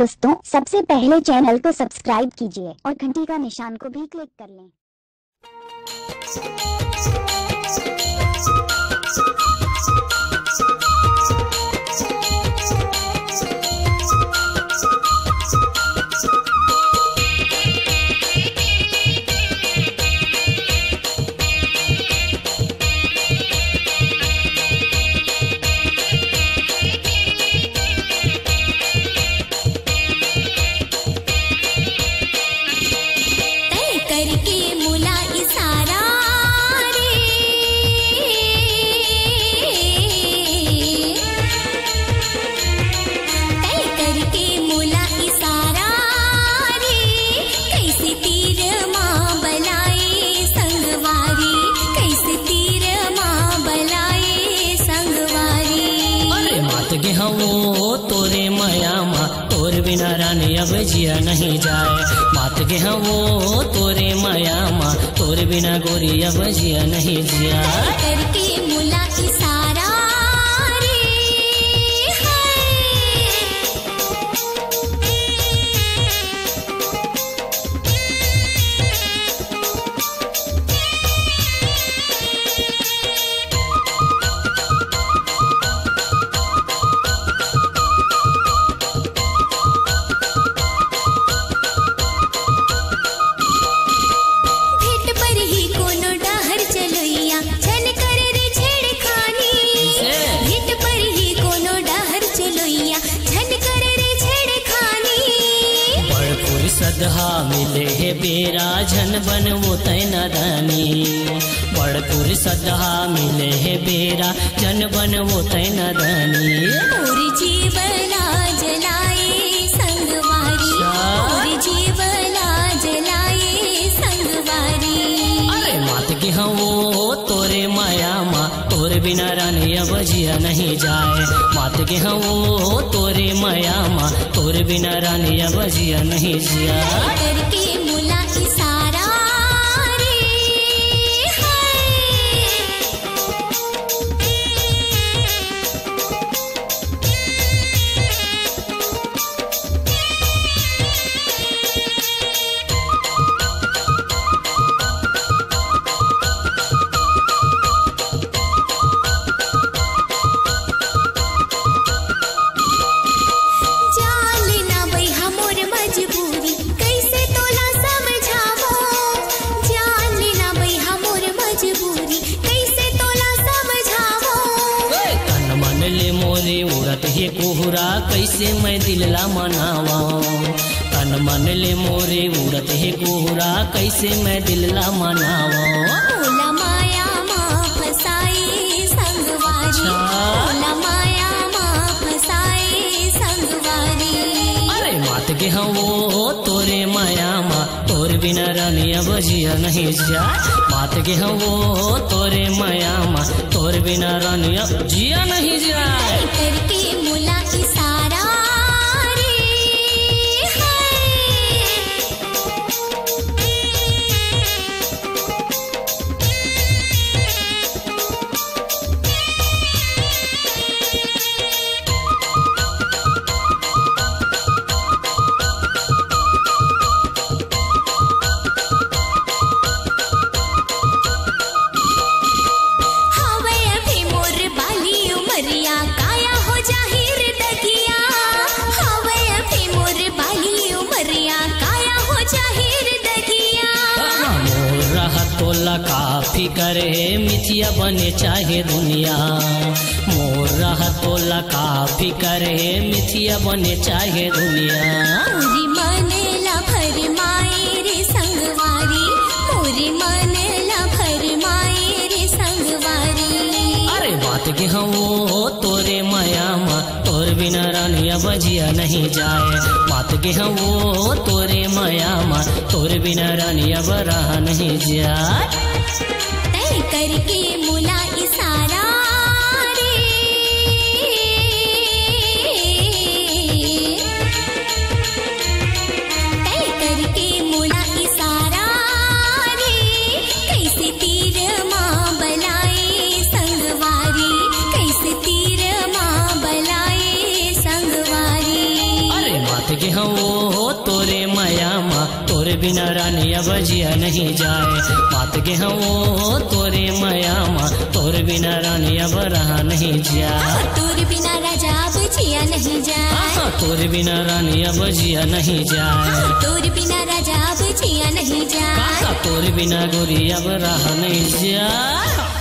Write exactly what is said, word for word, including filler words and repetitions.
दोस्तों, सबसे पहले चैनल को सब्सक्राइब कीजिए और घंटी का निशान को भी क्लिक कर लें। तय करके मोला इशारा रे, तय करके मोला इशारा रे, कैसे तीर मा बलाए संगवारी, कैसे तीर मा बलाए संगवारी। अरे मात गे हवो तोरे मया मा, तोर बिना रानी अब जिया नहीं जाए। मात गे हवो तोरे मया मा, तोर बिना गोरी अब जिया नहीं जाए। करके मोला इशारा रे, हाय। भेंट परही कोनो डहर चलोइया, झन कर रे छेड़खानी। से? भेंट परही कोनो डहर चलोइया, झन कर रे छेड़खानी। बड़ फुर्सत हा मिले हे बेरा, झन बनवो तैं नदानी। बड़ फुर्सत हा मिले हे बेरा, झन बनवो तैं नदानी। मोर जीव ला जलाए संगवारी, अच्छा। मोर जीव ला जलाए संगवारी। अरे मात गे हवो तोरे मया मा, तोर बिना रानी अब जिया नहीं जाए। मात गे हवो तोरे मया मा, तोर बिना रानी अब जिया नहीं जाए। करके मोला इशारा रे, हाय। जान लेना बइहा मोर मजबूरी, कइसे तोला समझावो। जान लेना बइहा मोर मजबूरी, कइसे तोला समझावो। तन मन ले मोरे उड़त हे कोहरा, कइसे मैं दिल ला मनावं। तन मन ले मोरे उड़त हे कोहरा, कइसे मैं दिल ला मनावं। मोला माया मा फसाए संगवारी, अच्छा। मोला माया मा फसाए संगवारी। अरे मात गे हवो तोरे मया मा, तोर बिना रानी अब जिया नहीं जाए। मात गे हवो तोरे मया मा, तोर बिना रानी अब जिया नहीं जाए। करके मोला इशारा रे, हाय। हवय अभी मोर बाली उमरिया, काया हो जाही रे दगिया। हवय अभी मोर बाली उमरिया, काया हो जाही रे दगिया। मोर रहत तोला का फिकर हे, मिथिया बने चाहे दुनिया। मोर रहत तोला का फिकर हे, मिथिया बने चाहे दुनिया। मोरी मन ला भरमाए रे संगवारी, मोरी मन ला भरमाए रे संगवारी। अरे मात गे हवो तोरे मया मा, तोर बिना रानी अब जिया नहीं जाए। मात गे हवो तोरे मया मा, तोर बिना रानी अब रहा नहीं जाए। तय करके मोला इशारा रे, तय करके मोला इशारा रे, कइसे तीर मा बलाए संगवारी, कइसे तीर मा बलाए संगवारी। अरे मात गे हंव ओ तोरे मया मा, तोरे बिना रानी अब जिया नहीं जाए। मात गे हंव ओ तोरे मया मा, तोरे बिना रानी अब रहा नहीं जाए। तोरे बिना राजा अब जिया नहीं जाए। तोरे बिना रानी अब जिया नहीं जाए। तोरे बिना राजा अब जिया नहीं जाए। तोरे बिना गोरी अब रहा नहीं जाए।